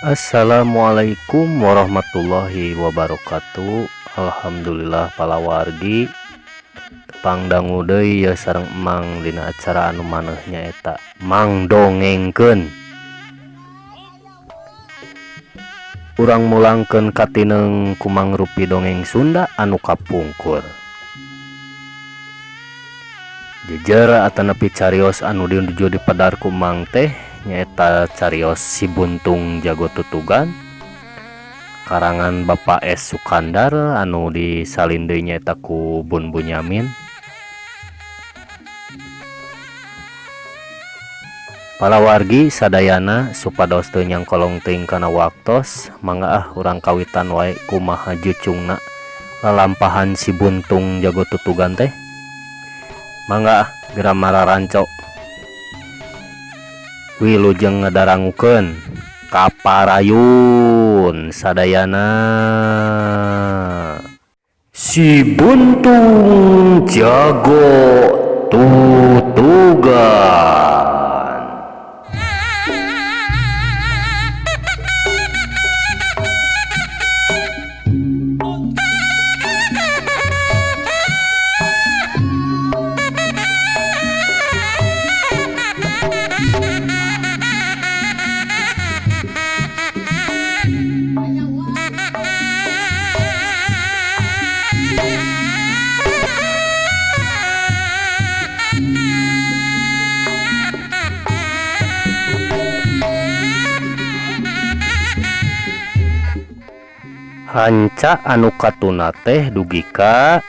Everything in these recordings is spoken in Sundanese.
Assalamualaikum warahmatullahi wabarakatuh. Alhamdulillah palawargi tepang dangu deui ye sareng Emang dina acara anu maneh nyaeta Mang dongengkeun. Urang mulangkeun katineng ku mangrupi dongeng Sunda anu kapungkur. Jejer atanapi carios anu dinuju dipadar ku Mang teh nyaeta carios Si Buntung Jago Tutugan karangan Bapak S Sukandar anu disalin deui nyaeta ku Bun Bunyamin. Palawargi sadayana supados teu nyangkolong teuing kana waktos, mangga ah urang kawitan wae kumaha jucungna lalampahan Si Buntung Jago Tutugan teh. Mangga ah geura mararanco. Wilujeng ngadarangukeun kaparayun sadayana. Si Buntung Jago Tutugan. Hanca anu katuna teh dugi ka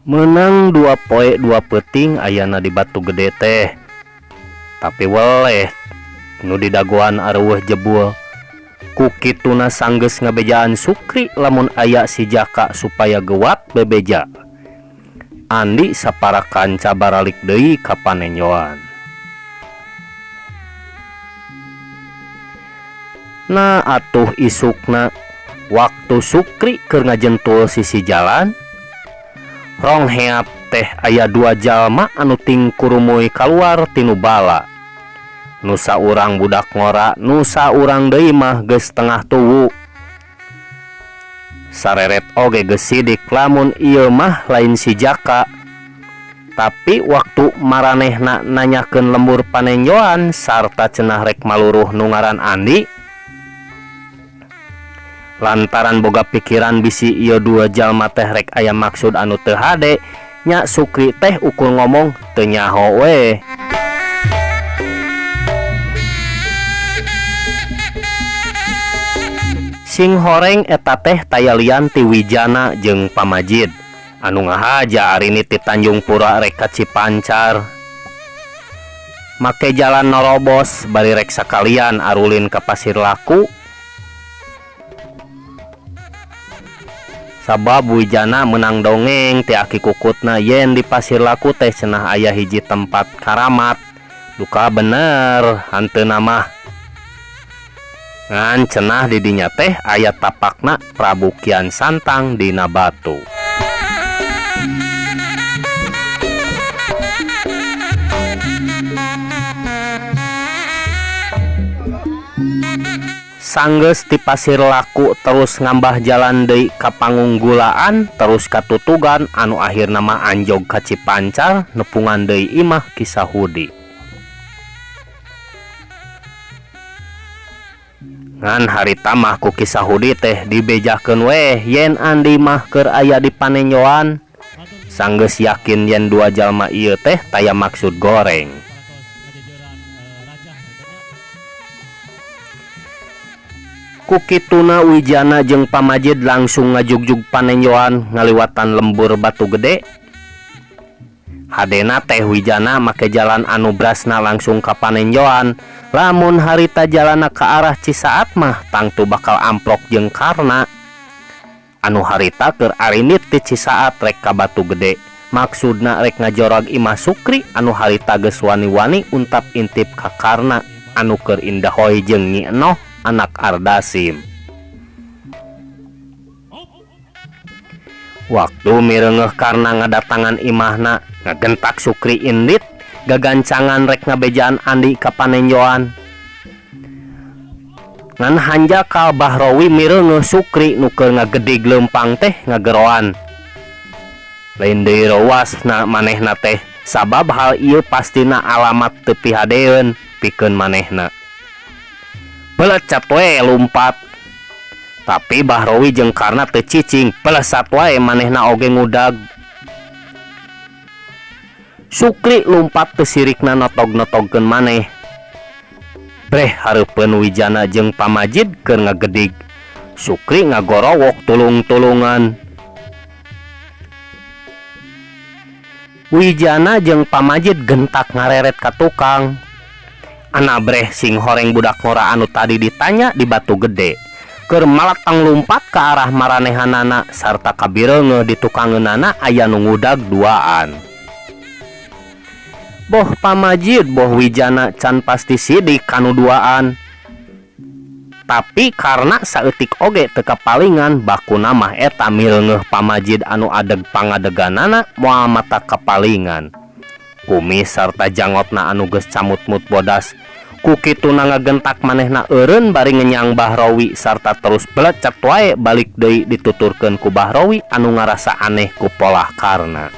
meunang 2 poe 2 peuting ayana di Batu Gede teh. Tapi weleh nu didagoan areueuh jebul. Ku kituna sanggeus ngabejaan Sukri lamun aya si Jaka supaya gewat bebeja. Andi sapara kanca baralik deui ka panenjoan. Nah atuh isukna waktu Sukri keur ngajentul sisi jalan, rong heap teh aya 2 jalma anu tingkurumuy kaluar tinu bala. Nu saurang budak ngora, nu saurang deui mah geus tengah tuwu. Sareret oge geus sidik lamun ieu mah lain si Jaka. Tapi waktu maranehna nanyakeun lembur panenjoan sarta cenah rek maluruh nu ngaran Andi, lantaran boga pikiran bisi ieu 2 jalma teh rek aya maksud anu teu hade, nya Sukri teh ukur ngomong teu nyaho we. Sing horeng eta teh taya lian ti Wijana jeung Pamajid anu ngahaja arini ti Tanjung Pura rek ka Cipancar. Make jalan norobos bari rek sakalian arulin ka Pasir Laku. Sabab Wijana menang dongeng ti aki kukutna yen di Pasir Laku teh cenah aya hiji tempat karamat. Duka bener hanteuna mah. Ngan cenah di dinya teh aya tapakna Prabu Kian Santang dina batu. Sanggeus ti Pasir Laku terus ngambah jalan deui ka Pangunggulaan terus ka Tutugan anu akhirna mah anjog ka Cipancar nepungan deui imah Ki Sahudi. Ngan harita mah ku Ki Sahudi teh dibejakeun weh yen Andi mah keur aya di panenjoan. Sanggeus yakin yen 2 jalma ieu teh taya maksud goreng. Ku kituna Wijana jeung Pamajid langsung ngajugjug panenjoan ngaliwatan lembur Batu Gede. Hadena teh Wijana make jalan anu brasna langsung ka panenjoan. Lamun harita jalana ka arah Cisaat mah tangtu bakal amplok jeung Karna. Anu harita keur arinit ti Cisaat rek ka Batu Gede. Maksudna rek ngajorag imah Sukri anu harita geus wani-wani untap intip ka Karna anu keur indahoy jeung Nyi Enoh anak Ardasim. Waktu mireungeuh Karna ngadatangan imahna, ngagentak Sukri indit gagancangan rek ngabejaan Andi ka panenjoan. Ngan hanjakal Bahrowi mireungeuh Sukri nu keur ngagedig leumpang teh ngageroan. Lain deui reuasna manehna teh sabab hal ieu pastina alamat teu pihadeeun pikeun manehna. Belecet we lumpat. Tapi Bahrowi jeung Karna teu cicing, pelesat wae manehna oge ngudag. Sukri lumpat teu sirikna notog-notogkeun maneh. Breh hareupeun Wijana jeung Pamajid keur ngagedig. Sukri ngagorowok tulung-tulungan. Wijana jeung Pamajid gentak ngareret ka tukang. Anabreh sing horeng budak ngora anu tadi ditanya di Batu Gede. Keur malatang lumpat ka arah maranehanana sarta kabireungeuh di tukangeunana aya nu ngudag duaan. Boh Pamajid boh Wijana can pasti sidik kanu duaan. Tapi karena saeutik oge teu kapalingan bakuna mah eta mireungeuh Pamajid anu adeg pangadeganana moal mata kapalingan. Kumis sarta jangotna anu geus camutmut bodas. Ku kituna ngagentak manehna eureun bari ngenyang Bahrowi sarta terus belecet wae balik deui dituturkeun ku Bahrowi anu ngarasa aneh ku polah Karna.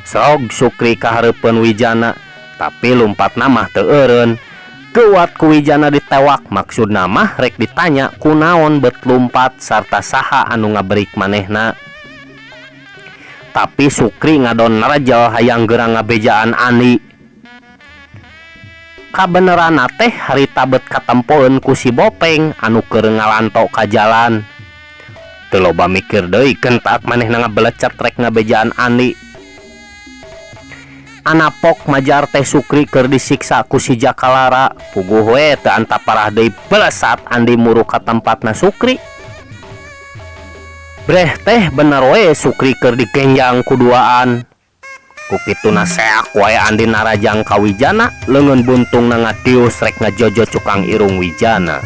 Srog Sukri kahareupeun Wijana, tapi lumpatna mah teu eureun. Geuwat ku Wijana ditewak maksudna mah rek ditanya kunaon bet lumpat sarta saha anu ngaberik manehna. Tapi Sukri ngadon narajal hayang geura ngabejaan Andi. Kabeneranna teh harita bet katempoeun ku si Bopeng anu keur ngalanto ka jalan. Teu loba mikir deui gentak manehna ngabelecet rek ngabejaan Andi. Anapok majar teh Sukri keur disiksa ku si Jakalara. Puguh we teu antaparah deui belesat Andi muru ka tempatna Sukri. Breh teh bener we Sukri keur digenjang ku duaan. Ku kituna seak wae Andi narajang ka Wijana, leungeun buntungna ngatius rek ngajojo cukang irung Wijana.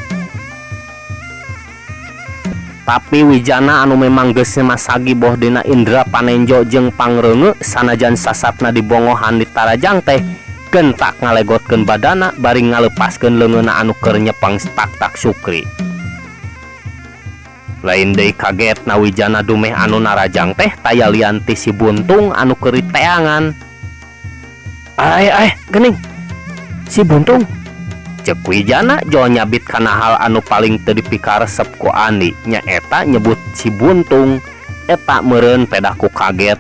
Tapi Wijana anu memang geus masagi boh dina indra panenjo jeung pangreungeuk sanajan sasatna dibongohan di tarajang teh gentak ngalegotkeun badana bari ngalepaskeun leungeunna anu keur nyepeng tak-tak Sukri. Lain deui kagetna Wijana dumeh anu narajang teh taya lian ti si Buntung anu keur diteangan. Ae ae geuning si Buntung. Cek Wijana jol nyabit kana hal anu paling teu dipikaresep ku Andi nyaeta nyebut si Buntung. Eta meureun pedah ku kaget.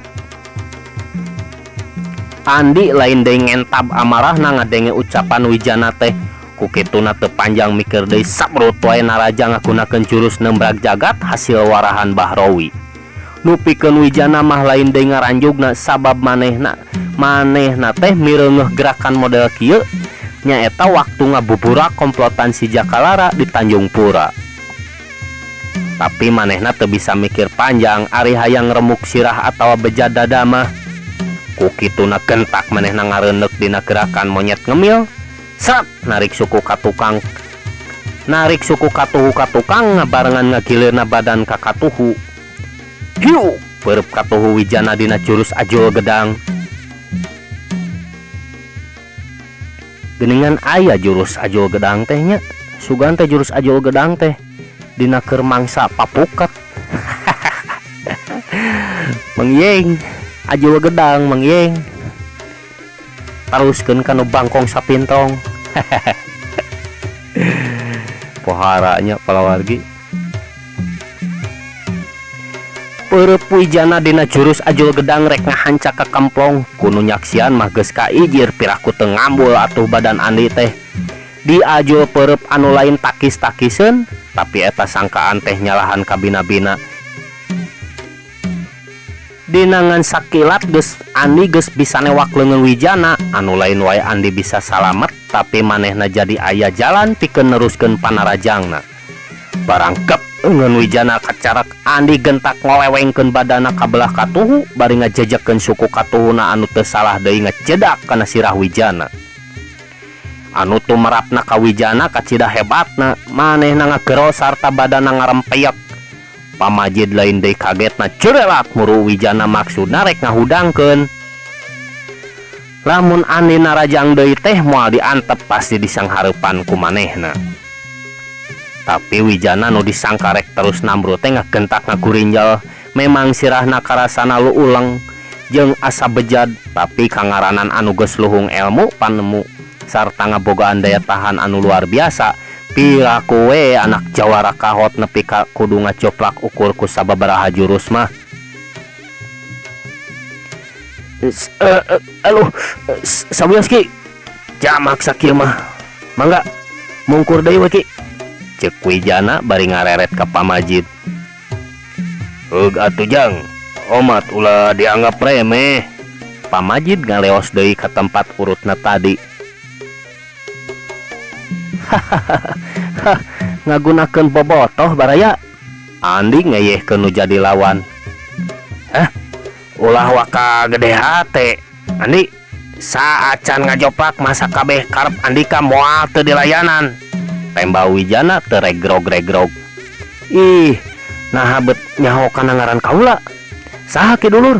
Andi lain deui ngentab amarahna ngadenge ucapan Wijana teh. Ku kituna teu panjang mikir deui sabrut wae naraja ngagunakeun jurus nembrag jagat hasil warahan Bahrowi. Nu pikeun Wijana mah lain deui ngaranjugna sabab manehna teh mireungeuh gerakan model kieu nyaeta waktu ngabuburak komplotan si Jakalara di Tanjung Pura. Tapi manehna teu bisa mikir panjang ari hayang remuk sirah atawa beja dada mah. Ku kituna gentak manehna ngareundeuk dina gerakan monyet ngemil. Sret narik suku ka tukang. Narik suku katuhu ka tukang ngabarengan ngagilirna badan ka katuhu. Hiu, peureub katuhu Wijana dina jurus ajul gedang. Geuningan aya jurus ajul gedang teh nya. Sugan teh jurus ajul gedang teh dina keur mangsa papuket. Mengyeng ajul gedang mengyeng. Taruskeun kana bangkong sapintong. Pohara nya palawargi. Peureub Wijana dina jurus ajul gedang rek ngahancak ka kemplong. Kuno nyaksian mah geus kaijir piraku teu ngambul atuh badan Andi teh. Diajul peureub anu lain takis-takiseun, tapi eta sangkaan teh nyalahan kabina-bina. Dinangan sakilat geus Andi geus bisa newak leungeun Wijana, anu lain wae Andi bisa salamet tapi manehna jadi aya jalan pikeun neruskeun panarajangna. Barangkep leungeun Wijana kacarak Andi gentak ngolewengkeun badana ka belah katuhu bari ngajejekeun suku katuhuna anu teu salah deui ngecedak kana sirah Wijana. Anu tumerapna ka Wijana kacida hebatna, manehna ngagero sarta badana ngarempeyek. Pamajid lain deui kagetna curelat muru Wijana maksudna rek ngahudangkeun. Lamun Andi narajang deui teh moal diantep pasti disanghareupan ku manehna. Tapi Wijana nu disangka rek terus namru teh ngagentak ngagurinjal memang sirahna karasana luuleng jeung asa bejad tapi kangaranan anu geus luhung elmu panemu sarta ngabogaan daya tahan anu luar biasa piraku we anak jawara kahot nepi ka kudu ngacoplak ukur ku sababaraha jurus mah. Aduh, sawios Ki, jamak sakieu mah, mangga mungkur deui we Ki, ceuk Wijana bari ngareret ka Pamajid. Heug atuh Jang, omat ulah dianggap remeh. Pamajid ngaleos deui ka tempat urutna tadi. Hahaha, ngagunakeun bobotoh baraya. Andi ngeyehkeun nu jadi lawan. Hah? Ulah waka gede hate. Andi, saacan ngajoplak masa kabeh karep Andika moal teu dilayanan. Tembal Wijana teu regrog-regrog. Ih, naha bet nyaho kana ngaran kaula. Saha ki dulur?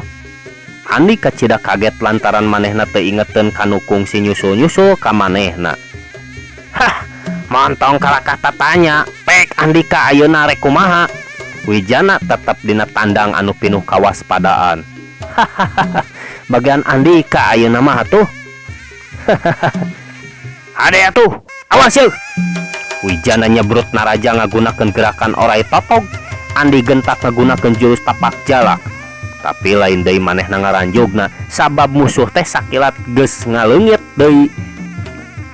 Andi kacida kaget lantaran manehna teu ingeteun kanu kungsi nyusul-nyusul ka manehna. Hah, montong kalakah tatanya, pek Andika ayeuna rek kumaha? Wijana tetep dina tandang anu pinuh kawaspadaan. Hahaha, bagian Andika ayeuna mah atuh. Hade atuh, awas yeuh. Wijana nyebrut naraja ngagunakeun gerakan orai totog, Andi gentak ngagunakeun jurus tapak jalak. Tapi lain deui manehna ngaranjugna sabab musuh teh sakilat geus ngaleungit deui.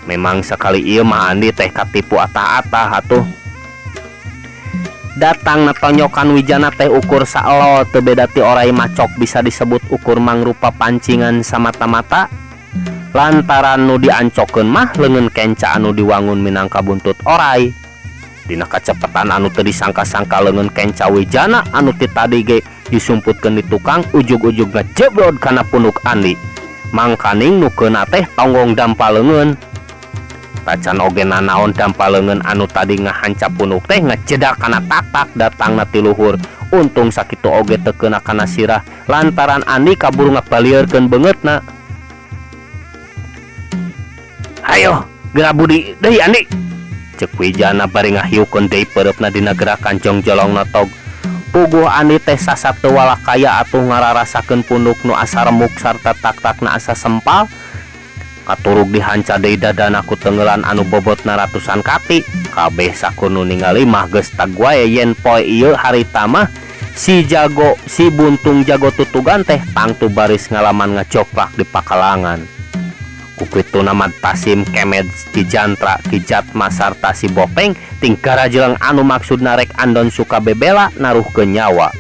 Memang sakali ieu mah Andi teh katipu atah-atah atuh. Datang tonyokan Wijana teh ukur saelo teu beda ti orai macok bisa disebut ukur mangrupa pancingan samata-mata. Lantaran nu diancokeun mah leungeun kenca anu diwangun minangka buntut orai. Dina kacepetan anu teu disangka-sangka leungeun kenca Wijana anu ti tadi ge disumputkeun di tukang ujug-ujug ngajebrod kana punuk Andi. Mangkaning nu keuna teh tonggong dampa leungeun. Tacan oge nanaon dampa leungeun anu tadi ngahancap punuk teh ngajedak kana taktak datangna ti luhur. Untung sakitu oge teu keuna kana sirah lantaran Andi kaburu ngabalieurkeun beungeutna. Hayo, geura budi deui Andi. Ceuk Wijana bari ngahiukeun deui peureupna dina gerakan jongjolong notog. Puguh Andi teh sasat teu walakaya atuh ngararasakeun punuk nu asa remuk sarta taktakna asa sempal. Katurug dihanca deui dadana ku teunggeulan anu bobotna ratusan kati. Kabeh sakur nu ningali mah geus tag wae yen poe ieu harita mah si jago si buntung jago tutugan teh tangtu baris ngalaman ngacoplak di pakalangan. Ku kituna Mad Tasim Kemed Ki Jantra Ki Jatma sarta si Bopeng ting garajeleng anu maksudna rek andon suka bebela naruhkeun nyawa.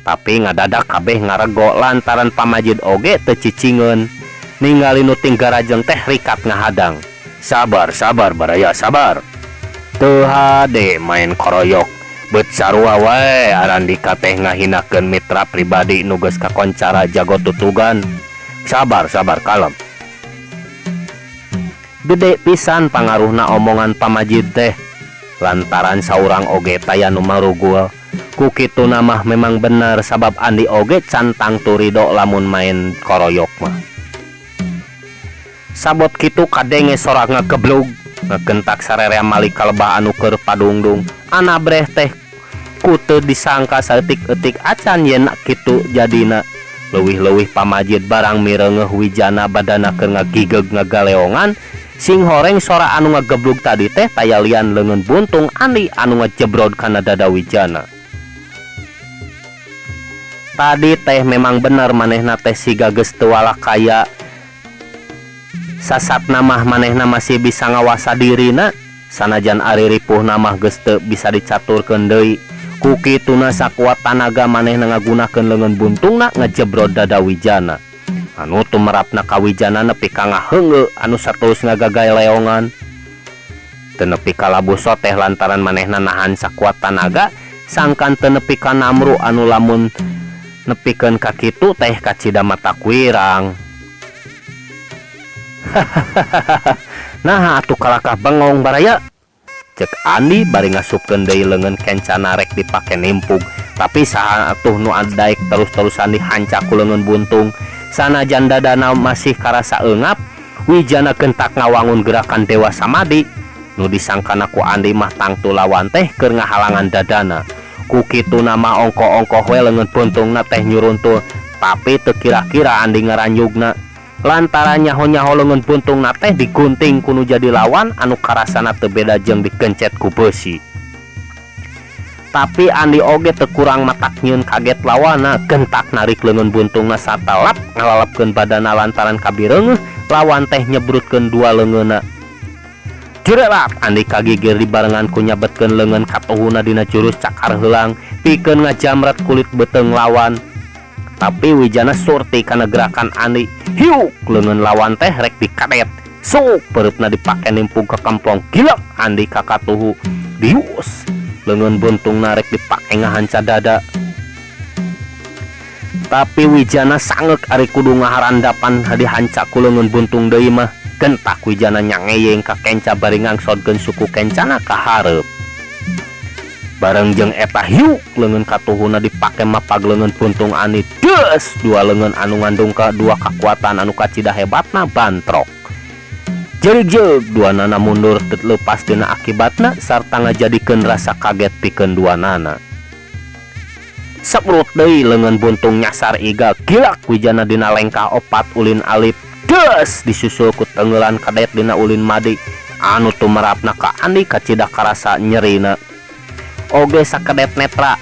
Tapi ngadadak kabeh ngarego lantaran Pamajid oge teu cicingeun. Ningali nu ting garajeng teh rikat ngahadang. Sabar, sabar baraya, sabar. Teu hade main koroyok. Bet sarua wae Arandika teh ngahinakeun mitra pribadi nu geus kakoncara jago tutugan. Sabar, sabar, kalem. Gede pisan pangaruhna omongan Pamajid teh. Lantaran saurang oge taya nu marugul. Ku kituna mah memang bener sabab Andi oge can tangtu rido lamun main koroyok mah. Sabot kitu kadenge sora ngageblug, ngagentak sarerea malik kalebah anu keur padungdung. Anabreh teh ku teu disangka saeutik-eutik acan yen kitu jadina. Leuwih-leuwih Pamajid barang mireungeuh Wijana badana keur ngagigeg ngagaleongan, sing horeng sora anu ngageblug tadi teh taya lian leungeun buntung Andi anu ngajebrod kana dada Wijana. Tadi teh memang bener manehna teh siga geus teu walakaya. Sasatna mah manehna masih bisa ngawasa dirina, sanajan ari ripuhna mah geus teu bisa dicaturkeun deui. Ku kituna sakuat tanaga manehna ngagunakeun leungeun buntungna ngajebrod dada Wijana. Anu tumerapna ka Wijana nepi ka ngaheungeu anu saterus ngagagaleongan. Teu nepi ka labuh soteh lantaran manehna nahan sakuat tanaga, sangkan teu nepi ka namru anu lamun nepikeun ka kitu teh kacida mata kuirang. Hahaha, naha atuh kalakah bengong baraya? Cek Andi bari ngasupkeun deui leungeun kencana rek dipake nimpug. Tapi saha atuh nu daek terus-terusan dihanca ku leungeun buntung. Sanajan dadana masih karasa eungap, Wijana gentak ngawangun gerakan Dewa Samadi. Nu disangkana ku Andi mah tangtu lawan teh keur ngahalangan dadana. Ku kituna mah ongkoh-ongkoh we leungeun buntungna teh nyuruntul, tapi teu kira-kira Andi ngaranyugna. Lantaran nyaho-nyaho leungeun buntungna teh digunting ku nu jadi lawan anu karasana teu beda jeung digencet ku beusi. Tapi Andi oge teu kurang matak nyieun kaget lawanna, gentak narik leungeun buntungna sarta lap ngalalapkeun badana lantaran kabireungeuh lawan teh nyebrutkeun dua leungeunna. Jerelap Andi kagigir dibarengan ku nyabetkeun leungeun katuhuna dina jurus cakar heulang pikeun ngajamret kulit beuteung lawan. Tapi Wijana surti kana gerakan Andi. Hiuk leungeun lawan teh rek dikadet. Suk pereupna dipake nimpug ka kemplong. Gilek Andi kakatuhu. Dius leungeun buntungna rek dipake ngahanca dada. Tapi Wijana sangeuk ari kudu ngaharandapan dihanca ku leungeun buntung deui mah. Gentak Wijana nyangeyeng ka kenca bari ngangsodkeun suku kencana ka hareup. Bareng jeung eta hiuk leungeun katuhuna dipake mapag leungeun buntung Andi. Deus dua leungeun anu ngandung ka dua kakuatan anu kacida hebatna bantrok. Jerig-jeug dua nana mundur teu leupas dina akibatna sarta ngajadikeun rasa kaget pikeun dua nana. Sebrut deui leungeun buntung nyasar iga gilak Wijana dina lengkah opat ulin alif. Deus disusul ku tenggelan kadet dina ulin madi anu tumerapna ka Andi kacida karasa nyerina. Oge sakedet netra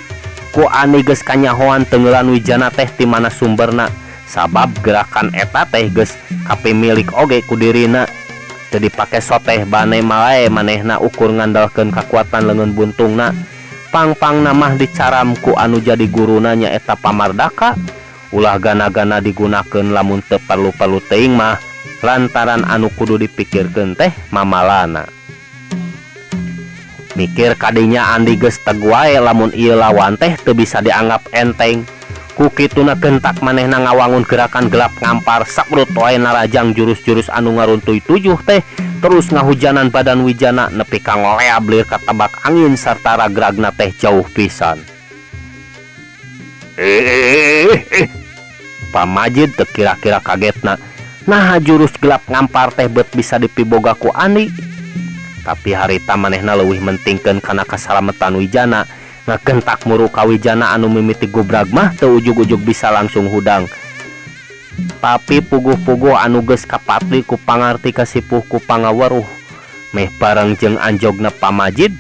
ku Andi geus kanyahoan tenggelan Wijana teh ti mana sumberna, sabab gerakan eta teh geus kapimilik oge ku dirina. Teu dipake soteh bane malae manehna ukur ngandalkeun kakuatan leungeun buntungna. Pang-pangna mah dicaram ku anu jadi guruna nyaeta Pamardaka. Ulah gana-gana digunakeun lamun teu perlu-perlu teuing mah lantaran anu kudu dipikirkeun teh mamalana. Mikir kadinya Andi geus teg wae lamun ieu lawan teh teu bisa dianggap enteng. Ku kituna gentak manehna ngawangun gerakan gelap ngampar sabrut wae narajang jurus-jurus anu ngaruntuy tujuh teh terus ngahujanan badan Wijana nepi ka ngoleab lir katabak angin sarta ragragna teh jauh pisan. Pamajid teu kira-kira kagetna. Naha jurus gelap ngampar teh bet bisa dipiboga ku Andi. Tapi harita manehna leuwih mentingkeun kana kasalametan Wijana. Ngagentak muru ka Wijana anu mimiti gubrag mah teu ujug-ujug bisa langsung hudang. Tapi puguh-puguh anu geus kapatli ku pangarti kasipuh ku pangaweruh meh bareng jeung anjogna Pamajid.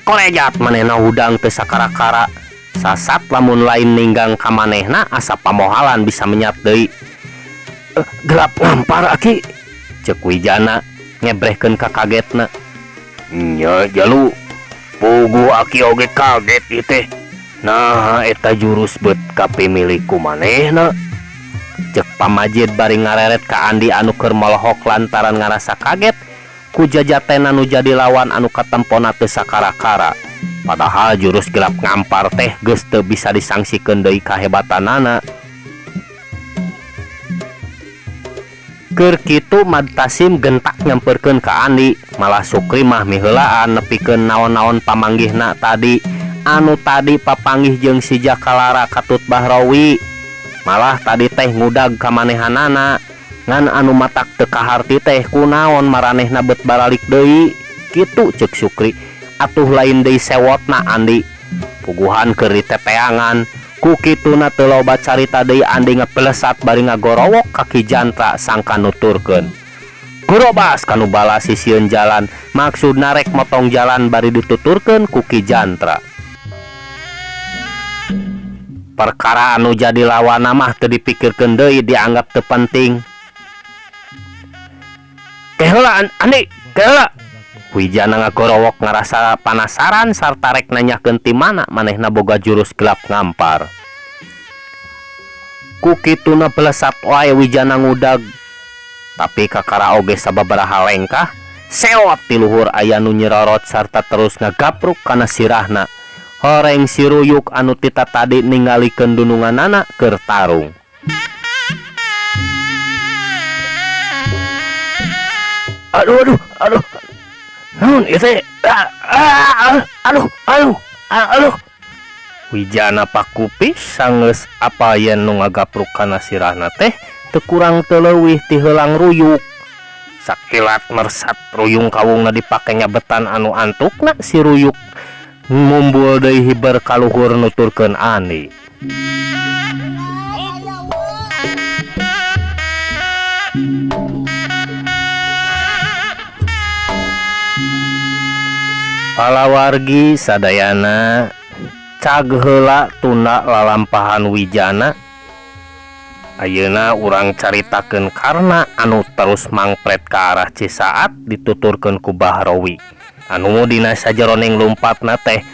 Kolejat manehna hudang teu sakara-kara. Sasat lamun lain ninggang ka manehna asa pamohalan bisa menyat deui. Gelap ngampar aki, ceuk Wijana ngebrehkeun kakagetna. Nya jalu, puguh aki oge kaget ieu teh. Nah eta jurus beut kapimilik ku manehna. Ceuk Pamajid bari ngareret ka Andi anu keur molohok lantaran ngarasa kaget ku jajatena nu jadi lawan anu katempona teu sakara-kara. Padahal jurus gelap ngampar teh geus teu bisa disangsikeun deui kahebatanana. Keur kitu Madtasim gentak nyamperkeun ka Andi, malah Sukri mah miheulaan nepikeun naon-naon pamanggihna tadi. Anu tadi papanggih jeung si Jakalara katut Bahrawi. Malah tadi teh ngudag ka manehanana. Ngan anu matak teu kaharti teh kunaon maranehna bet baralik deui. Kitu ceuk Sukri. Atuh lain deui sewotna Andi. Puguhan keur diteteangan. Ku kituna teu loba carita deui Andi ngepelesat bari ngagorowok ka Ki Jantra sangka nuturkeun. Gurobas kanu bala sisieun jalan, maksudna rek motong jalan bari dituturkeun ku Ki Jantra. Perkara anu jadi lawanna mah teu dipikirkeun deui dianggap teu penting. Keheula Andi, keheula. Wijana ngagorowok ngarasa panasaran sarta rek nanyakeun ti mana manehna boga jurus gelap ngampar. Ku kituna belesat wae Wijana ngudag. Tapi kakara oge sababaraha lengkah, sewot ti luhur aya nu nyerorot sarta terus ngagapruk kana sirahna. Horeng siruyuk anu tita tadi ningalikeun dununganana keur tarung. Aduh, aduh, aduh. Naon ieu teh? Aduh, aduh, aduh. Wijana Pakupis sanggeus apal yen nu ngagapruk kana sirahna teh teu kurang teu leuwih ti heulang ruyuk. Sakilat mersat ruyung kawungna dipake nyabetan anu antukna si ruyuk mumbul deui hiber ka luhur nuturkeun Andi. Palawargi sadayana cag heula tunda lalampahan Wijana. Ayeuna urang caritakeun Karna anu terus mangpret ka arah Cisaat dituturkeun ku Bahrowi. Anu dina sajeroning lumpatna teh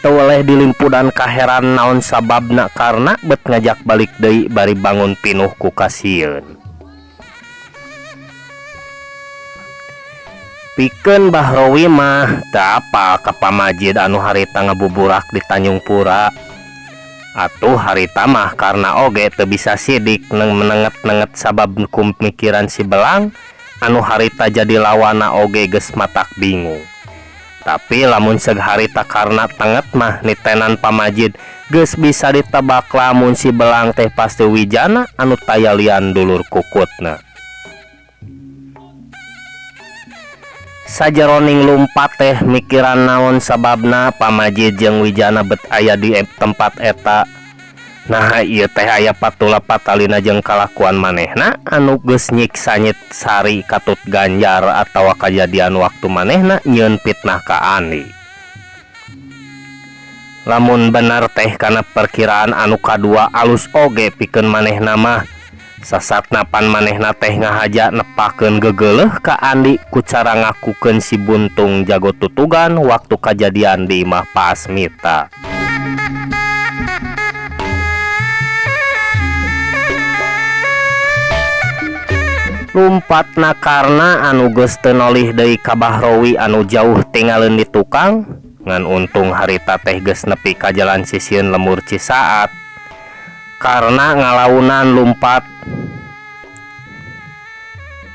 teu weleh dilimpudan kaheran naon sababna Karna bet ngajak balik deui bari bangun pinuh ku kasieun. Pikeun Bahrowi mah teu apal ka pamajid anu harita ngabuburak di Tanjung Pura. Atuh harita mah Karna oge teu bisa sidik neng menenget-nenget sabab ku mikiran si Belang anu harita jadi lawanna oge geus matak bingung. Tapi lamun seug harita Karna tenget mah nitenan pamajid geus bisa ditebak lamun si Belang teh pasti Wijana anu tayalian dulur kukutna. Sajeroning lumpat teh mikiran naon sababna pamajid jeung Wijana bet aya di tempat eta. Nah ieu teh aya patula patalina jeung kalakuan manehna anu geus nyiksa nyit sari katut Ganjar atawa kajadian waktu manehna nyieun fitnah ka Andi. Lamun bener teh kana perkiraan anu kadua alus oge pikeun manehna mah. Sasatna pan manehna teh ngahaja nepakeun gegeleuh ka Andi ku cara ngakukeun si Buntung jago tutugan waktu kajadian di imah Pak Asmita. Lumpatna Karna anu geus teu nolih deui ka Bahrowi anu jauh tinggalin di tukang, ngan untung harita teh geus nepi ka jalan sisieun lembur Cisaat. Karna ngalaunan lumpat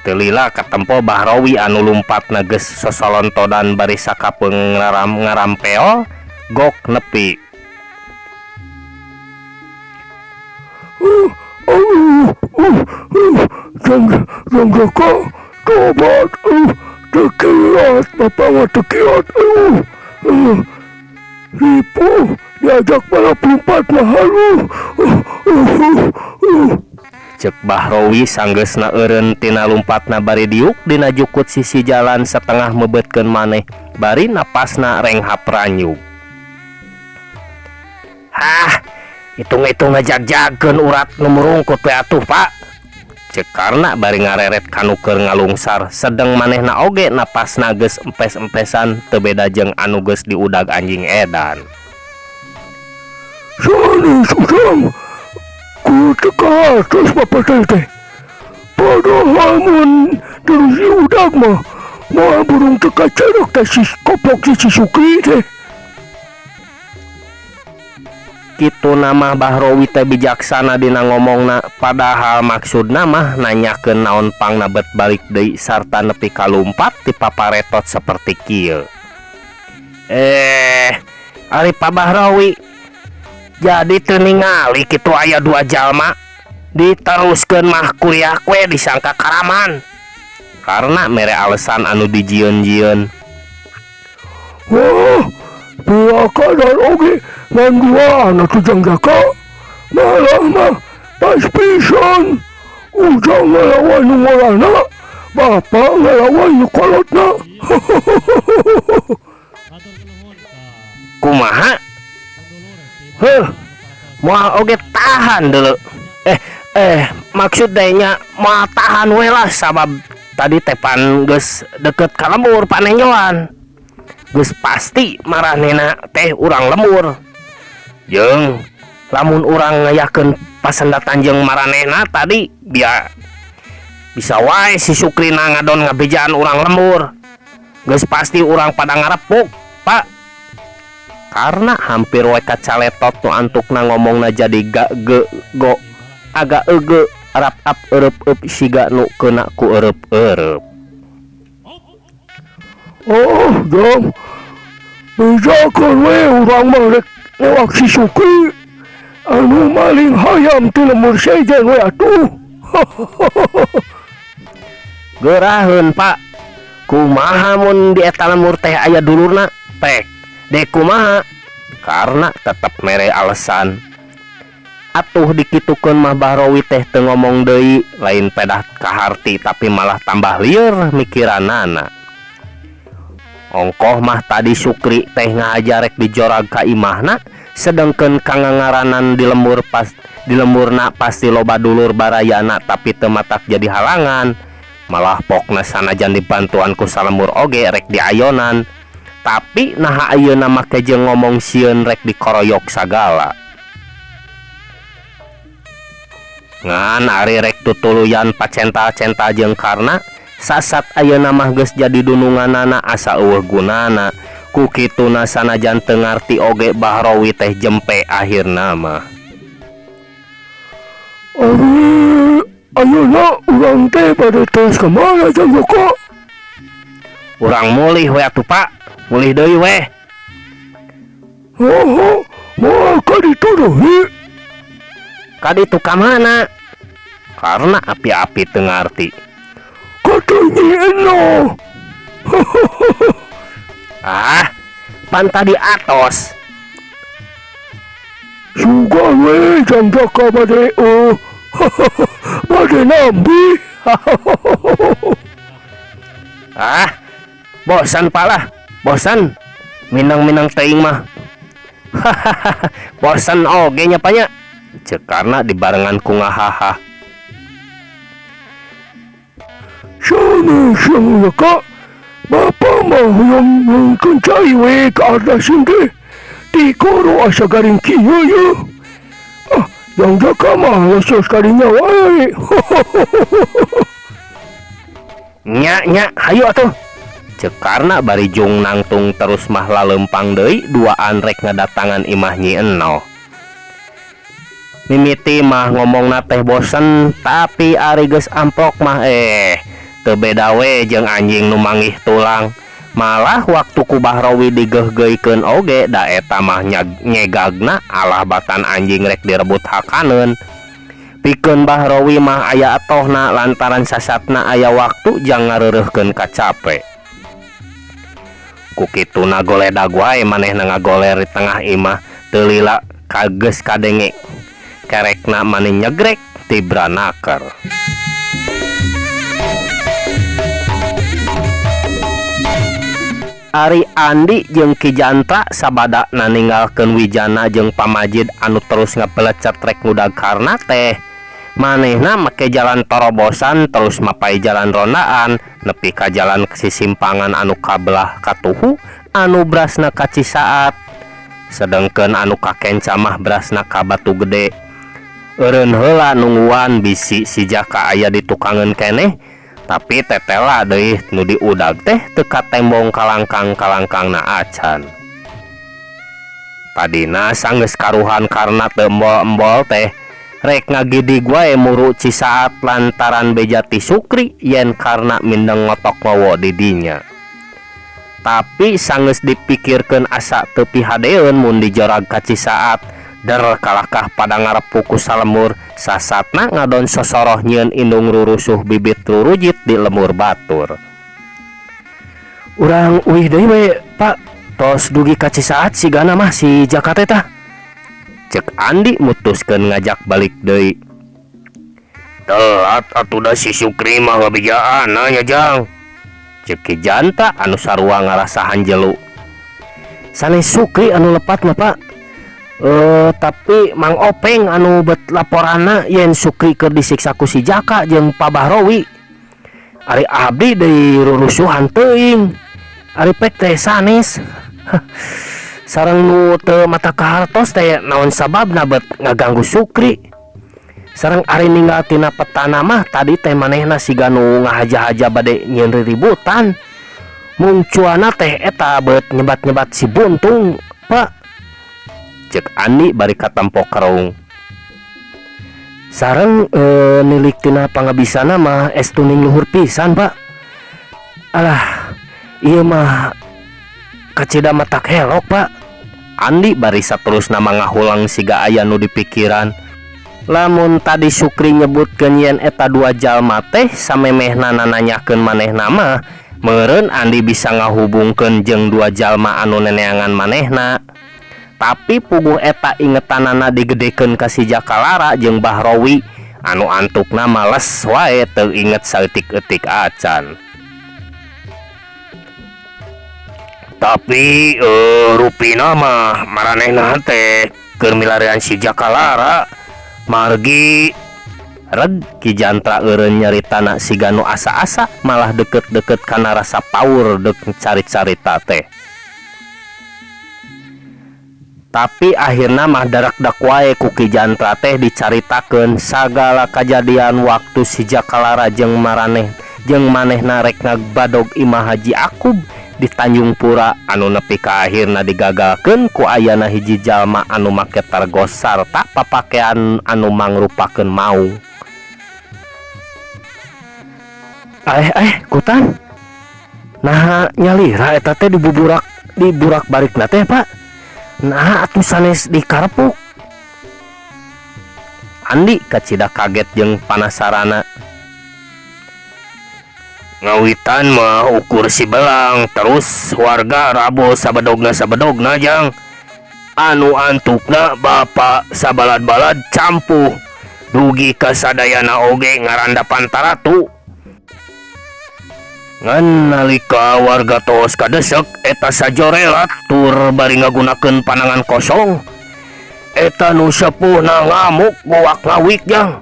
teu lila katempo Bahrowi anu lumpatna geus sosolontodan bari sakapeung ngarampeol gok nepi. Tobat, tekiat, bapak mah tekiat, ripuh diajak balap lompat mah haluh. Cek Bahrowi sanggeusna eureun tina lumpatna bari diuk dina jukut sisi jalan setengah meubeutkeun maneh bari napasna renghap ranyug. Hah, hitung-hitung ngajag-jagkeun urat nu murungkut we atuh, Pak. Cek Karna bari ngareret kanu keur ngalungsar sedeng manehna oge napasna geus empes-empesan teu beda jeung anu geus diudag anjing edan. Sanes ujang ku teka atos bapak teh teh. Padahal mun terus diudag mah moal burung teka cerek teh si koplok si Sukri teh. Kitu nama Bahrowi teh bijaksana dina ngomongna padahal maksudna mah nanyakeun naon pangna bet balik deui sarta nepi ka lumpat ti paparetot saperti kieu. Ari Pak Bahrowi jadi teu ningali kitu aya dua jalma diteruskeun mah kuliah we disangka karaman karena mere alasan anu dijieun-jieun. Wah, dua kadar oge ngan dua anak ujang jaka malah mah pas pisan ujang ngelawan nu ngolahna, bapak ngelawan nu kolotna. Kumaha? Heuh, moal oge tahan dulu. Maksud nya moal tahan we lah sabab tadi teh pan geus deket ka lembur panenjoan. Geus pasti maranehna teh urang lembur. Jeung lamun urang ngayakeun pasendatan jeung maranehna tadi biar bisa wae si Sukrina ngadon ngabejaan urang lembur. Geus pasti urang pada ngarepuk, Pak. Karena hampir we kacaletot nu antukna ngomongna jadi ga ge go agak ege rap ap erep ep siga nu kena ku erep erep. Oh, jang. Bejakeun we urang mah rek Newak si Sukri anu maling hayam ti lembur sejen we atuh. Geraheun Pak, kumaha mun di eta lembur teh aya dulurna? Pek, dek kumaha? Karena tetep mere alasan. Atuh dikitukeun mah Bahrowi teh teu ngomong deui, lain pedah kaharti tapi malah tambah lieur mikiranana. Ongkoh mah tadi Sukri teh ngahaja rek dijorag ka imahna, sedengkeun kangangaranan di lembur pas di lemburna pasti loba dulur barayana tapi teu matak jadi halangan. Malah pokna sanajan dibantuan ku salembur oge rek diayonan. Tapi naha ayeuna make jeung ngomong sieun rek dikoroyok sagala. Ngan ari rek tutuluyan pacental-cental jeung Karna sasat ayeuna mah geus jadi dununganana asa eueuh gunana. Ku kituna sanajan teu ngarti oge Bahrowi teh jempe akhirna mah. Ari ayeuna urang teh bade tos ka mana Jang Joko? Urang mulih we atuh Pak, mulih deui we. Hoho, moal ka ditu deui. Ka ditu ka mana? Karena api-api teu ngarti. Kata Nyi Enoh. Ah, pan tadi atos. Sugan we Jang Jaka bade bade nambi. Ah, bosan Pak lah, bosan. Minang-minang teuing mah. Bosan oge nya Pak nya. Ceuk Karna dibarengan ku ngahaha. Sanes Jang Jaka, Bapa mah hoyong nungkeun cai we ka ardasin teh. Tikoro asa garing kieu yeuh. Ah, Jang Jaka mah lesos kadinya wae. Nya nya, hayu atuh. Ceuk Karna bari jung nangtung terus mah laleumpang deui duaan rek ngadatangan imah Nyi Enoh. Mimiti mah ngomongna teh bosen, tapi ari geus amplok mah teu beda we jeung anjing nu manggih tulang. Malah waktu ku Bahrowi digeugeuikeun oge da eta mah nyegagna alah batan anjing rek direbut hakaneun. Pikeun Bahrowi mah aya atohna lantaran sasatna aya waktu jang ngareureuhkeun kacape. Ku kituna goledag wae manehna ngagoler di tengah imah teu lila kageus kadenge kerekna mani nyegrek tibra naker. Ari Andi jeung Ki Jantra sabada ninggalkeun Wijana jeung Pamajid anu terus ngabelecet rek ngudag Karna teh. Manehna make jalan torobosan terus mapai jalan rondaan nepi ka jalan sisimpangan anu kabelah katuhu anu brasna ka Cisaat. Sedengkeun anu ka Kenca mah brasna ka Batu Gede. Eureun heula nungguan bisi si Jaka aya di tukangeun keneh, tapi tetela deui nu diudag teh teu katembong kalangkang-kalangkangna acan. Tadina sanggeus karuhan karna teu embol-embol teh rek ngagidig wae muru Cisaat lantaran beja ti Sukri yen karna mindeng ngotok ngowo di dinya. Tapi sanggeus dipikirkeun asa teu pihadeun mun dijorag ka Cisaat, der kalakah pada ngarepu ku salemur sasatna ngadon sosoroh nyieun indung rurusuh bibit rurujit di lemur batur. Urang uih deui we Pak, tos dugi ka Cisaat sigana mah si Jaka teh tah. Ceuk Andi mutuskeun ngajak balik deui. Telat atuh da si Sukri mah ngabejaan nya Jang. Ceuk Ki Janta anu sarua ngarasa hanjelu. Sanes Sukri anu lepat mah Pak. Tapi Mang Openg anu bet laporanna yen Sukri keur disiksa ku si Jaka jeung Pak Bahrowi. Ari abdi deui rurusuhan teuing. Ari pek teh sanes. Sareng nu teu mata kahartos teh naon sababna bet ngaganggu Sukri. Sareng ari ninggal tina petana mah tadi teh manehna siga nu ngahaja-haja bade nyieun riributan. Mungcuana teh eta bet nyebat-nyebat si Buntung, Pak. Ceuk Andi bari katempo kerung. Sareng nilik tina pangabisana mah estuning luhur pisan, Pak. Alah, ieu mah kacida matak helok, Pak. Andi bari saterusna mangahuleng siga aya nu dipikiran. Lamun tadi Sukri nyebutkeun yen eta dua jalma teh samemehna nananyakeun manehna mah, meureun Andi bisa ngahubungkeun jeung dua jalma anu neneangan manehna. Tapi puguh eta ingetanana digedekeun ka si Jaka Lara jeung Bahrowi anu antukna males wae teu inget saeutik-eutik acan. Tapi rupina mah maranehna teh keur milarian si Jaka Lara margi reg Ki Jantra eureun nyaritana siga nu asa-asa malah deukeut-deukeut kana rasa paur deuk cari-carita teh. Tapi akhirna mah darakdak wae ku Ki Jantra teh dicaritakeun sagala kajadian waktu si Jaka Lara jeung maraneh jeung manehna rek ngagbadog imah Haji Akub di Tanjung Pura anu nepi ka akhirna digagalkeun ku ayana hiji jalma anu make targos sarta papakean anu mangrupakeun maung. Aeh aeh kutan naha nyalira eta teh dibuburak diburak barikna teh Pak. Naha atuh sanes dikarepuk. Andi kacida kaget jeung panasarana. Ngawitan mah ukur si belang terus warga rabo sabedogna-sabedogna jang. Anu antukna bapa sabalad-balad campuh dugi ka sadayana oge ngarandapan taratu. Ngan nalika warga tos kadesek eta sajorelat tur bari ngagunakeun panangan kosong. Eta nu sepuhna ngamuk guak ngawik jang.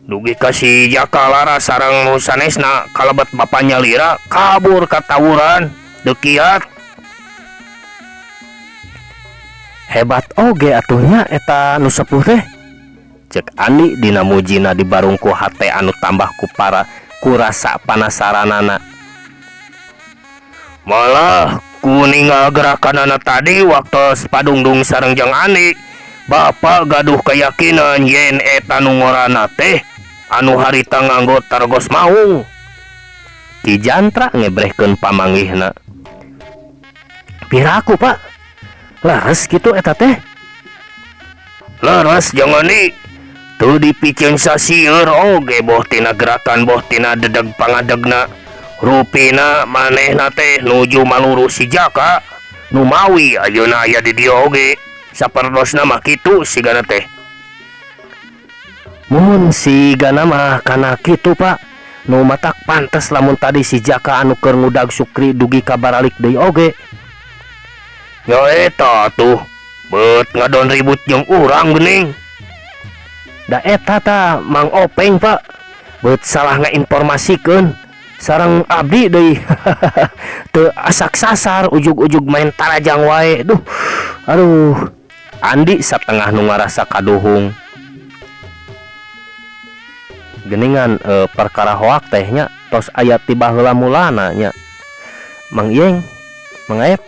Dugi ka si Jaka Lara sareng nu sanesna kalebet bapa nyalira kabur ka tawuran dekiat. Hebat oge atuh nya eta nu sepuh teh. Cek Andi dina mujina dibarung ku hate anu tambah ku para kurasa panasaranana. Malah ku ninggal gerakanana tadi waktos padungdung sareng jeung Andi, bapa gaduh keyakinan yen eta nu ngorana teh anu harita nganggo targos maung. Ki Jantra ngebrehkeun pamanggihna. Piraku, Pak? Leres kitu eta teh? Leres jeung Andi. Teu dipicen sasieur oge boh tina gerakan boh tina dedeg pangadegna. Rupina manehna teh nuju maluru si Jaka. Nu mawi ayeuna aya di dieu oge. Sapertosna mah kitu sigana teh. Mun sigana mah kana kitu, Pak. Nu matak pantes lamun tadi si Jaka anu keur ngudag Sukri dugi ka baralik deui oge. Nya eta tuh, beut ngadon ribut jeung urang geuning. Da eta tah Mang Openg, Pak. Beut salah ngainformasikeun sareng abdi deui. Teu asak sasar ujug-ujug main tarajang wae. Duh, aduh. Andi satengah nu ngarasa kaduhung. Geuningan perkara hoak teh nya tos aya ti baheula mulana nya. Mang Iyeng, Mang Aep.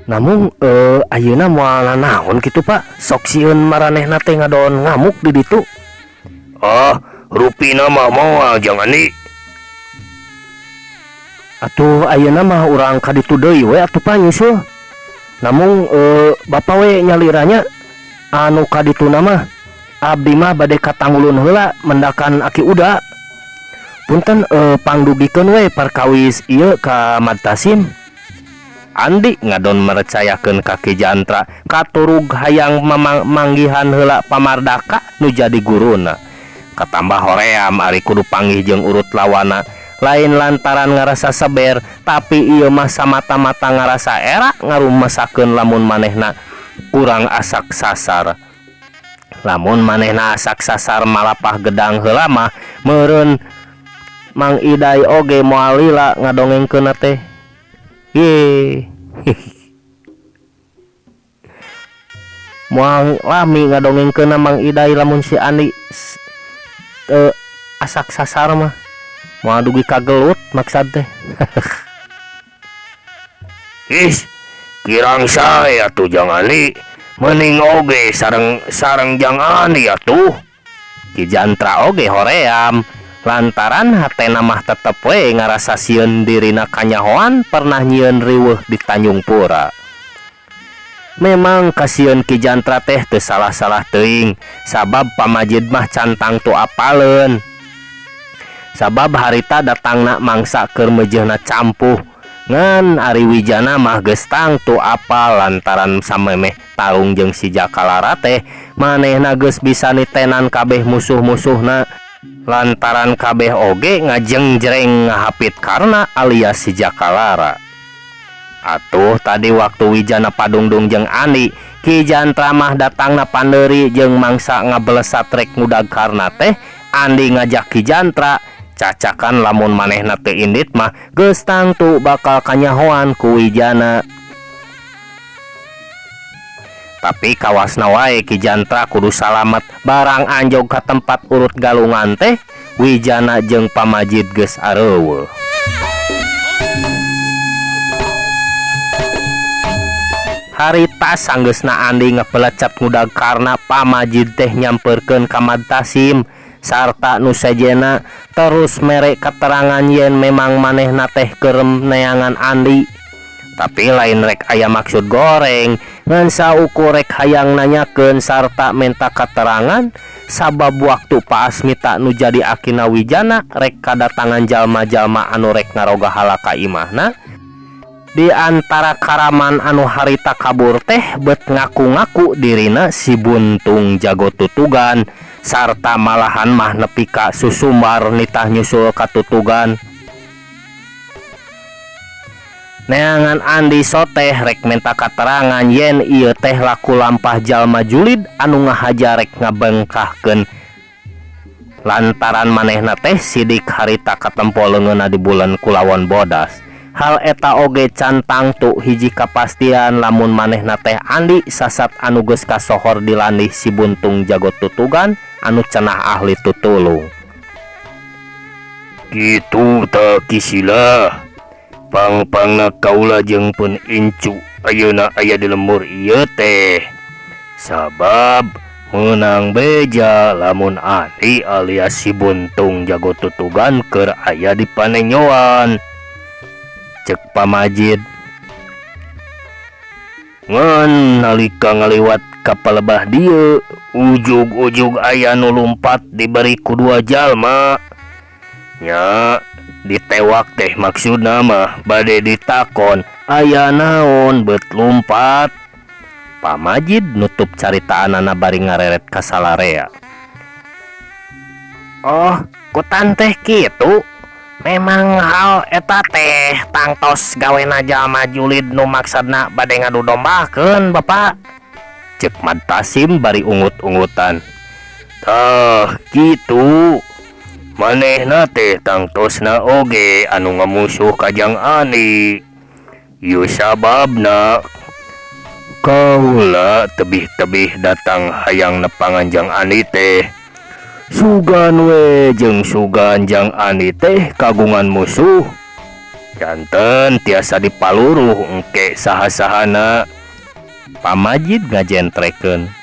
Namun ayeuna moal nanaon kitu Pak, sok sieun maranehna teh ngadon ngamuk di ditu. Ah, rupina mah moal jang Andi. Atuh ayeuna mah urang ka ditu deui we atuh Pak nyusul. Namun bapa we nyaliranya anu ka dituna mah abdi mah bade ka Tanggulun heula mendakan Aki Uda. Punten pangdugikeun we perkawis ieu ka Madtasim. Andi ngadon merecayakeun ka Ki Jantra katurug hayang manggihan heula pamardaka nu jadi guruna. Katambah hoream ari kudu panggih jeung urut lawana. Lain lantaran ngarasa seber, tapi ieu mah samata-mata ngarasa era ngarumasakeun lamun manehna kurang asak sasar. Lamun manehna asak sasar malapah gedang heula mah meureun Mang Idai oge moal lila ngadongengkeunna teh. Ye. Moal lami ngadongengkeunna Mang Idai lamun si Andi asak sasar mah. Moal dugi kagelut maksad teh. Ih, kirang sae atuh Jang Andi. Mending oge sareng sareng Jang Andi atuh. Ki Jantra oge hoream. Lantaran hatena mah tetep we ngarasa sieun dirina kanyahoan pernah nyieun riweuh di Tanjung Pura. Memang kasieun Ki Jantra teh teu salah-salah teuing, sabab pamajid mah can tangtu apaleun. Sabab harita datangna mangsa keur meujeuhna campuh, ngan ari Wijana mah geus tangtu apal lantaran samemeh tarung jeung si Jaka Lara teh manehna geus bisa nitenan kabeh musuh-musuhna. Lantaran kabeh oge ngajengjereng ngahapit Karna alias si Jaka Lara. Atuh tadi waktu Wijana padungdung jeung Andi, Ki Jantra mah datangna pandeuri jeung mangsa ngabelesat rek ngudag Karna teh, Andi ngajak Ki Jantra, cacakan lamun manehna teu indit mah geus tangtu bakal kanyahoan ku Wijana. Tapi kawasna wae Ki Jantra kudu salamet barang anjog ka tempat urut galungan teh, Wijana jeung pamajid geus areuweuh. Harita sanggeusna Andi ngepelecet ngudag Karna pamajid teh nyamperkeun ka Madtasim sarta nu sejena terus mere keterangan yen memang manehna teh keur neangan Andi. Tapi lain rek aya maksud goreng, ngan saukur rek hayang nanyakeun sarta menta keterangan sabab waktu Pak Asmita nu jadi akina Wijana rek kadatangan jalma-jalma anu rek ngaroga halaka imahna. Di antara karaman anu harita kabur teh bet ngaku-ngaku dirina si Buntung jago tutugan sarta malahan mah nepi ka susumbar nitah nyusul ka tutugan. Neangan Andi soteh rek menta katerangan yen ieu teh laku lampah jalma julid anu ngahaja rek ngabengkahkeun lantaran manehna teh sidik harita katempo leungeunna di bulan kulawan bodas. Hal eta oge can tangtu hiji kapastian lamun manehna teh Andi sasat anu geus kasohor dilandih si Buntung jago tutugan anu cenah ahli tutulung. Kitu tah Ki Sila. Pang-pangna kaula jeung pun incu ayeuna aya di lembur ieu teh. Sabab meunang beja lamun Andi alias si Buntung jago tutugan keur aya di panenyoan. Cek pamajid. Ngan nalika ngaliwat ka palebah dieu, ujug-ujug aya nu lumpat diberi ku dua jalma. Nya ditewak teh maksudna mah bade ditakon aya naon bet lumpat. Pamajid nutup caritaanana bari ngareret ka salarea. Oh, kutan teh kitu. Memang hal eta teh tangtos gawena jalma julid nu maksudna bade ngadu dombakeun Bapak. Cek Madtasim bari ungut-ungutan. Tah kitu. Manehna teh tangtosna oge anu ngamusuh ka Jang Andi. Ieu sababna kaula tebih-tebih datang hayang nepangan Jang Andi teh. Sugan we jeung sugan Jang Andi teh kagungan musuh. Janten tiasa dipaluruh engke saha-sahana. Pamajid ngajentrekeun.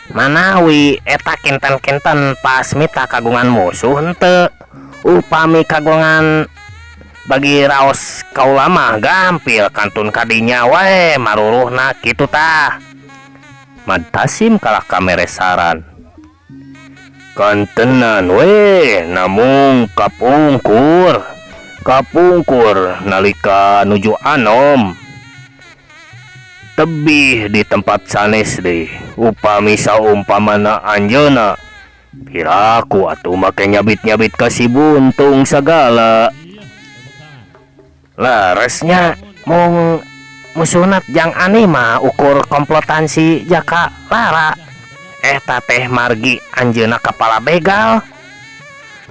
Manawi eta kinten-kinten Pasmita kagungan musuh henteu. Upami kagungan bagi raos kaula mah gampil kantun kadinya wae maruruhna kitu tah. Madtasim kalah kamere saran. Kantenan we namung kapungkur. Kapungkur nalika nuju anom. Tebih di tempat sanes deh. Upami saumpamana anjeunna piraku atuh make nyabit-nyabit ka si Buntung sagala. Leresnya mung musuhnat Jang Ani mah ukur komplotan si Jaka Lara. Eta teh margi anjeunna kepala begal.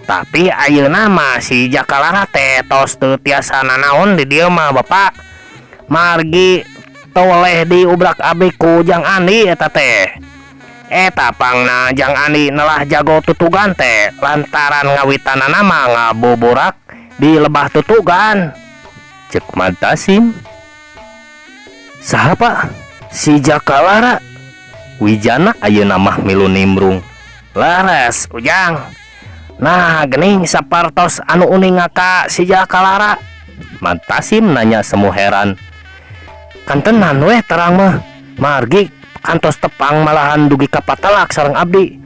Tapi ayeuna mah si Jaka Lara teh tos teu tiasa nanaon di dieu mah Bapak. Margi toleh diubrak abrik ku Jang Andi eta teh. Eta pangna Jang Andi nelah jago tutugan teh lantaran ngawitanana mah ngabuburak di lebah tutugan. Cek Madtasim. Saha Pak? Si Jaka Lara. Wijana ayeuna mah milu nimbrung. Leres Ujang. Nah gening sapartos anu uninga ka si Jaka Lara. Mantasim nanya semu heran. Kantenan weh terang mah. Margi kantos tepang malahan dugi ka patelak sareng abdi.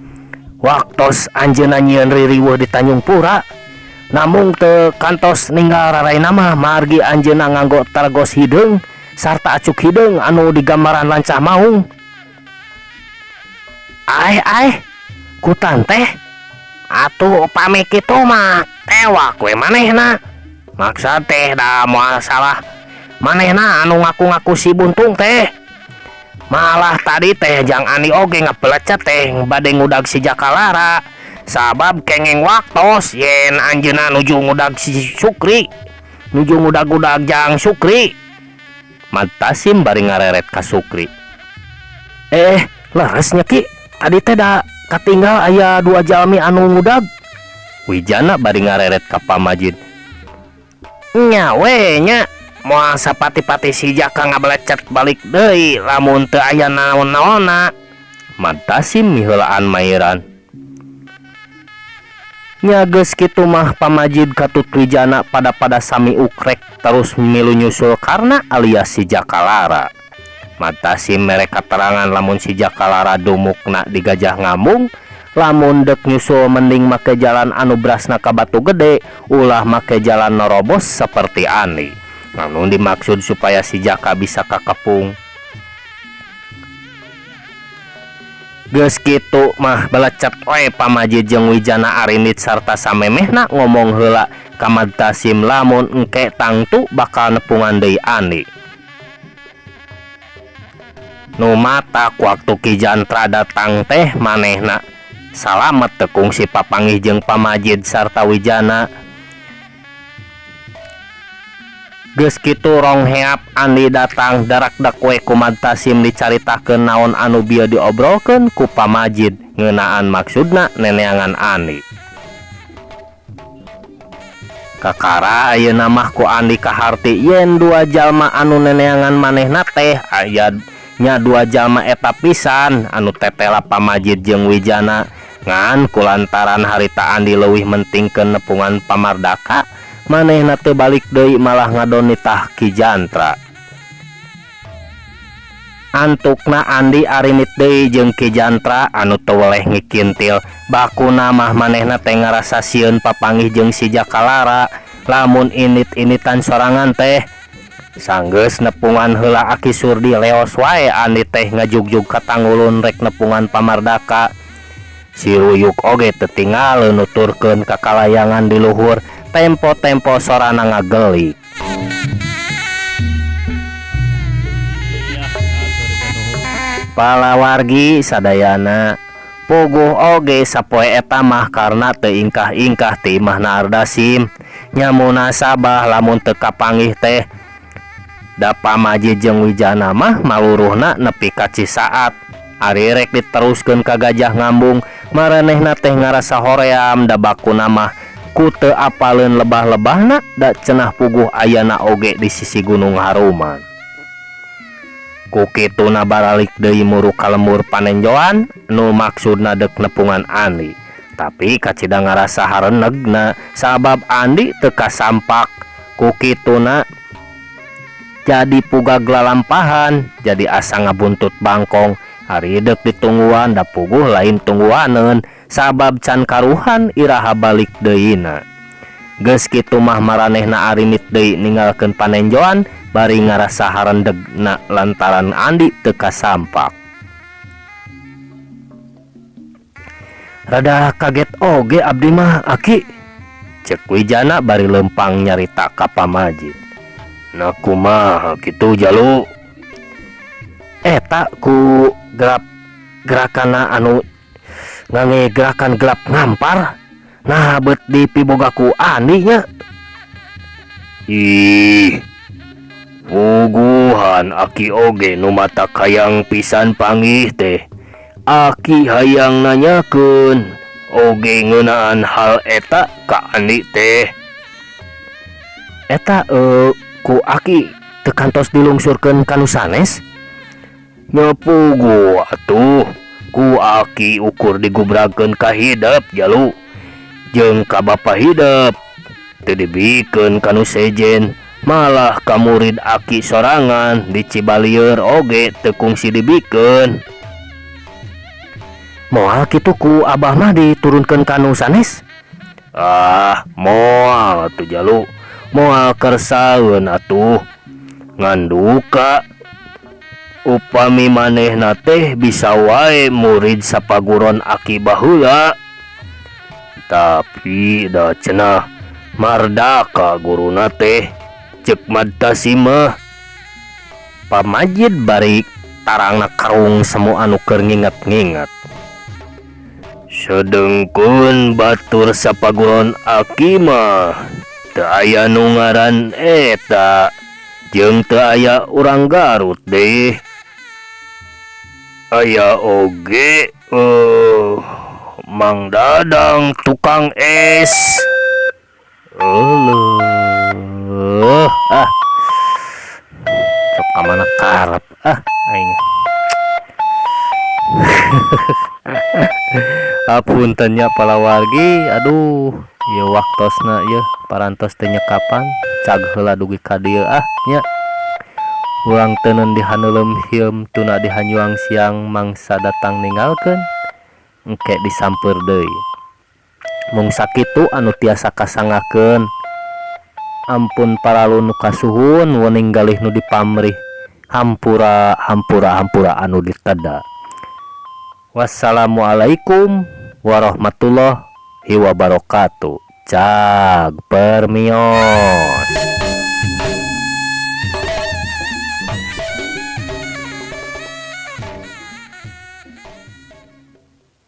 Waktos anjeunna nyieun ririweuh di Tanjung Pura. Namung teu kantos ninggal raraina mah margi anjeunna nganggo targos hideung sarta acuk hideung anu digambaran lancah maung. Aeh aeh kutan teh atuh upami kitu mah tewak we manehna. Maksad teh da moal salah manehna anu ngaku-ngaku si buntung teh. Malah tadi teh Jang Andi oge ngabelecet teh bade ngudag si Jaka Lara sabab kengeng waktos yen anjeunna nuju ngudag si Sukri nuju ngudag-udag Jang Sukri. Matasim bari ngareret ka Sukri. Eh leres nya Ki tadi teh da katinggal aya dua jalmi anu ngudag. Wijana bari ngareret ka Pamajid. Nya we nya moal sapati-pati si Jaka ngabelecet balik deui lamun teu aya naon-naonna. Matasim miheulaan mairan. Nya geus kitu mah Pamajid katut Wijana pada-pada sami ukrek terus milu nyusul karna alias si Jaka Lara. Matasim mere katerangan lamun si Jaka Lara dumukna di Gajah Ngambung, lamun dek nyusul mending make jalan anu brasna ka Batu Gede, ulah make jalan norobos seperti Andi. Anu dimaksud supaya si Jaka bisa kakepung. Geus kitu mah belecet we Pamajid jeung Wijana arindit sarta samemehna ngomong heula ka Matasim lamun engke tangtu bakal nepungan deui Andi. Nu matak waktu Ki Jantra datang teh manehna salamet teu kungsi papanggih jeung Pamajid sarta Wijana. Geus kitu rong heap Andi datang darakdak we ku Matasim dicaritakeun naon anu bieu diobrolkeun ku Pamajid ngeunaan maksudna neneangan Andi. Kakara ayeuna mah ku Andi kaharti yen dua jalma anu neneangan manehna teh aya nya dua jalma eta pisan anu tetela Pamajid jeung Wijana. Ngan kulantaran harita Andi leuwih mentingkeun nepungan Pamardaka, manehna teu balik deui malah ngadonitah Ki Jantra. Antukna Andi arinit deui jeung Ki Jantra anu teu weleh ngikintil. Bakuna mah manehna teh ngarasa sieun papanggih jeung si Jaka Lara lamun init-initan sorangan teh. Sanggeus nepungan heula Aki Surdi leos wae Andi teh ngajugjug ka tangulun rek nepungan Pamardaka. Si Ruyuk oge teu tinggal nuturkeun ka kalayangan di luhur tempo-tempo sorana ngagelik. Palawargi sadayana puguh oge sapoe eta mah karna teu ingkah-ingkah ti imahna Ardasim. Nya munasabah lamun teu kapanggih teh da Pamajid jeung Wijana mah maluruhna nepi ka Cisaat. Ari rek diteruskeun ka Gajah Ngambung maranehna teh ngarasa hoream da bakuna mah ku teu apaleun lebah-lebahna da cenah puguh ayana oge di sisi Gunung Haruman. Ku kituna baralik deui muru ka lembur panenjoan nu maksudna deuk nepungan Andi. Tapi kacida ngarasa harenegna sabab Andi teu kasampak. Ku kituna jadi pugag lalampahan jadi asa ngabuntut bangkong. Ari deuk ditungguan da puguh lain tungguaneun sabab can karuhan iraha balik deuyna. Geus kitu mah maranehna arinit deui ninggalkeun panenjoan bari ngarasa harendegna lantaran Andi teu kasampak. Rada kaget oge abdi mah Aki, cek Wijana bari leumpang nyarita ka Pamajid. Nah kumaha kitu jalu? Eta ku gelap gerakana anu ngange gerakan gelap ngampar. Nah bet dipiboga ku Andi nya. Ih, puguhan Aki oge nu mata kayang pisan panggih teh. Aki hayang nanyakeun oge ngeunaan hal eta ka Andi teh. Eta ku Aki teu kantos dilungsurkeun ka nu sanes? Nya puguh atuh ku Aki ukur digubragkeun ka hidep jalu. Jeung ka Bapa Hidep teu dibikeun ka nu sejen, malah ka murid aki sorangan di Cibalieur oge teu kungsi dibikeun. Moal kitu ku Abah mah diturunkeun ka nu sanes? Ah, moal atuh, Jalu, moal kersaeun atuh. Ngan duka upami manehna teh bisa wae murid sapaguron aki baheula. Tapi da cenah mardaka guruna teh, ceuk Madtasi mah. Pak Majid bari tarangna karung semu anu keur nginget-nginget. Sedengkeun batur sapaguron aki mah teu aya nu ngaran eta, jeung teu aya urang Garut deh. Aya oge Mang Dadang tukang es. Euleuh ah. Sok ka mana karep ah aing. Apunten nya palawargi, aduh, ieu waktosna ieu parantos teu nyekapan, cag heula dugi ka dieu ah nya. Urang teuneun di haneuleum hieum tuna di hanyuang siang mangsa datang ninggalkeun, engke disampeur deui. Mung sakitu anu tiasa kasangakeun. Ampun paralu nu kasuhun, wening galih nu dipamrih. Hampura hampura hampura anu diteda. Wassalamualaikum warahmatullahi wabarakatuh. Cag permios.